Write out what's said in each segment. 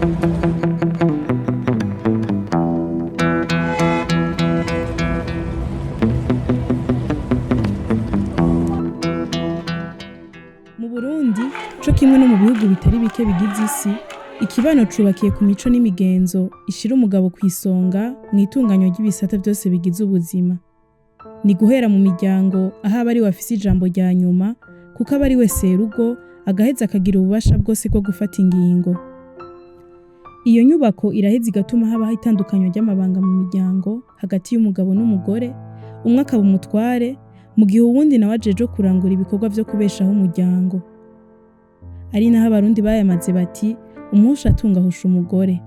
Mu Burundi co kimwe no mu bihugu bitari bike bigize isi, ikibano cubakiye ku mico n'imigenzo ishira umugabo ku isonga mu itunganywa ry'ibisata vyose bigize ubuzima. Ni guhera mu miryango, aho aba ariwe afise ijambo rya nyuma, kuko aba ariwe serugo, agaheza akagira ububasha bwose bwo gufata ingingo. Iyo nyubako iraheza igatuma habaho itandukanywa ry'amabanga mu miryango hagati y'umugabo n'umugore, umwe akaba umutware, mu gihe uwundi nawe ajejwe kurangura ibikorwa vyo kubeshaho umuryango. Ari naho Abarundi bayamaze bati: "Umuhusha atunga ahusha umugore."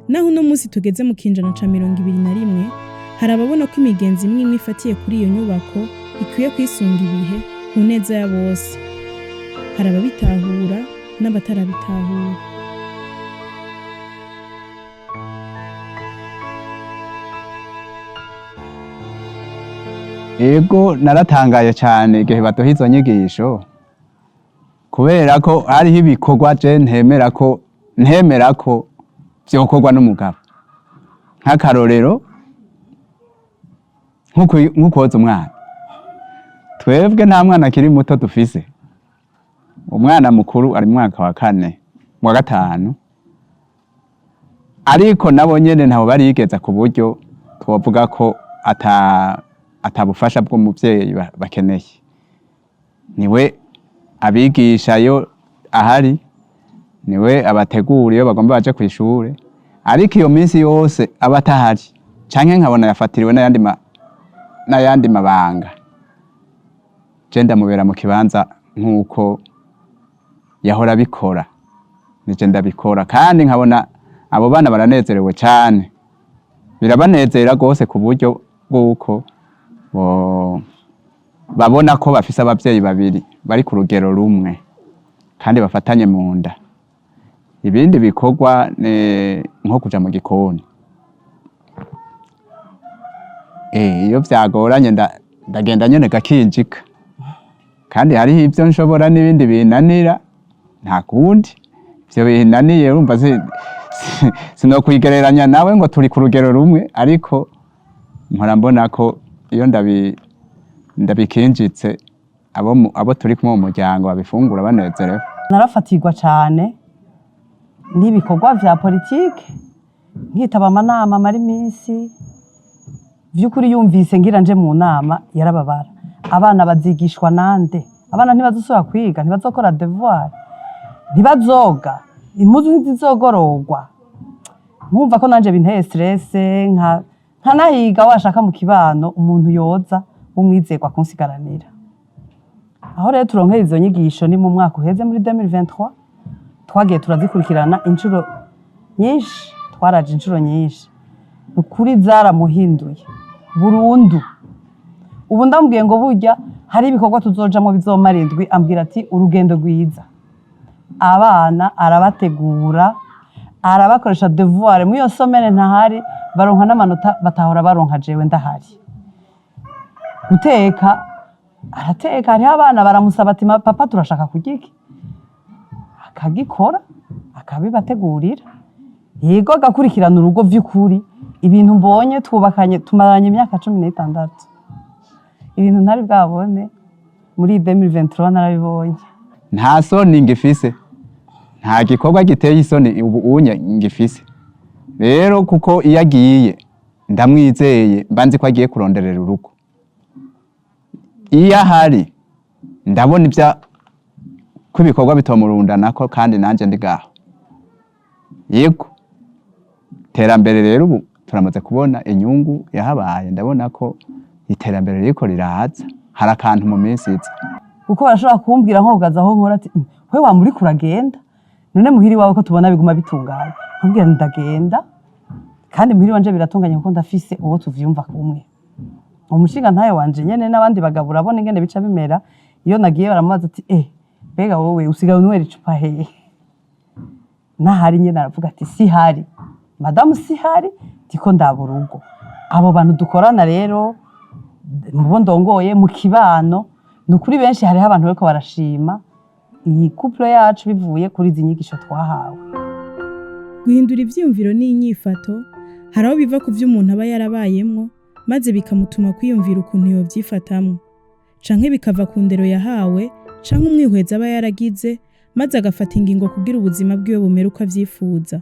Naho uno munsi tugeze mu kinjana ca 21, hari ababona ko imigenzo imwe imwe ifatiye kuri iyo nyubako ikwiye kwisunga ibihe ku neza ya bose. Hari ababitahura n'abatarabitahura. Ego, naratangaye cyane igihe baduha izo nyigisho, kubera ko hariho ibikorwa je ntemera ko vyokorwa n'umugabo. Nk'akarorero, nko koza umwana. Twebwe nta mwana akiri muto dufise. Umwana mukuru ari mu mwaka wa kane, mu wa gatanu, ariko nabo nyene ntabo barigeza ku buryo twovuga ko atabufasha bw'umuvyeyi bakeneye. Niwe abigisha iyo ahari, niwe abategura iyo bagomba baje kw'ishure. Ariko iyo minsi yose aba atahari, canke nkabona yafatiriwe n'ayandi mabanga, je ndamubera mu kibanza nk'uko yahora abikora. Nije ndabikora, kandi nkabona abo bana baranezerewe cane. Birabanezera rwose, ku buryo bw'uko babona ko bafise abavyeyi babiri bari ku rugero rumwe kandi bafatanye mu nda. Ibindi bikorwa ni nko kuja mu gikoni. Iyo vyagoranye ndagenda nyene gakinjika, kandi hariho ivyo nshobora n'ibindi binanira. Nta kundi, ivyo binaniye urumva sinokwigereranya nawe ngo turi ku rugero rumwe, ariko mpora mbona ko iyo ndabikinjitse, abo turi kumwe mu muryango babifungura banezerewe. Narafatirwa cyane n'ibikorwa vya politike, nkitaba amanama amara iminsi. Vy'ukuri, yumvise ngira nje mu nama yarababara. Abana bazigishwa nande? Abana ntibazosubira kwiga, ntibazokora devoir, ntibazoga impuzu, ntizizogororwa. Nkumva ko nanje binteye stress, nka nkanahiga washaka mu kibano umuntu yoza w'umwizerwa kunsigaranira. Aho rero turonkera izo nyigisho ni mu mwaka uheze, muri 2023. Twagiye turazikurikirana inshuro nyinshi, twaraje inshuro nyinshi. Ni ukuri zaramuhinduye burundu. Ubu ndamubwiye ngo burya hari ibikorwa tuzojamwo bizomara indwi, ambwira ati: "Urugendo rwiza." Abana arabategura, arabakoresha devoir muri iyo semaine ntahari, baronka n'amanota batahora baronka jewe ndahari. Guteka arateka. Hariho abana baramusaba ati: "Papa, turashaka kurya iki?" Akagikora, akabibategurira. Yego, agakurikirana urugo vy'ukuri. Ibintu mbonye twubakanye, tumaranye imyaka 16, ibintu ntari bwabone muri 2023 narabibonye. Nta soni ngifise, nta gikorwa giteye isoni ubu unye ngifise rero, kuko iyo agiye ndamwizeye, mba nzi ko agiye kuronderera urugo. Iyo ahari ndabona ibya ko ibikorwa bitomurundanako, kandi nanje ndi ngaho. Yego, iterambere rero ubu turamaze kubona inyungu yahabaye. Ndabona ko iterambere ririko riraza, hari akantu mu minsi iza. Kuko barashobora kumbwira nko kugaza aho nkora ati: "We wama uriko uragenda, none muhira iwawe ko tubona biguma bitunganye?" Nkabwira ndagenda, kandi muhira iwanje biratunganye, kuko ndafise uwo tuvyumva kumwe, umushinga ntayo wanje nyene n'abandi bagabo. Urabona ingene bica bimera iyo nagiye, baramubaza ati: "Eh, mbega wowe usigaye unywera icupa hehe?" Nahari nyene aravuga ati: "Sihari madamu, sihari, ndiko ndaba urugo." Abo bantu dukorana rero, mubo ndongoye mu kibano, ni ukuri benshi, hariho abantu bariko barashima iyi couple yacu bivuye kuri izi nyigisho twahawe. Guhindura ivyiyumviro n'inyifato hari aho biva ku vyo umuntu aba yarabayemwo, maze bikamutuma kwiyumvira ukuntu yovyifatamwo, canke bikava ku ndero yahawe canke umwihwezo aba yaragize, maze agafata ingingo kugira ubuzima bwiwe bumere uko avyifuza.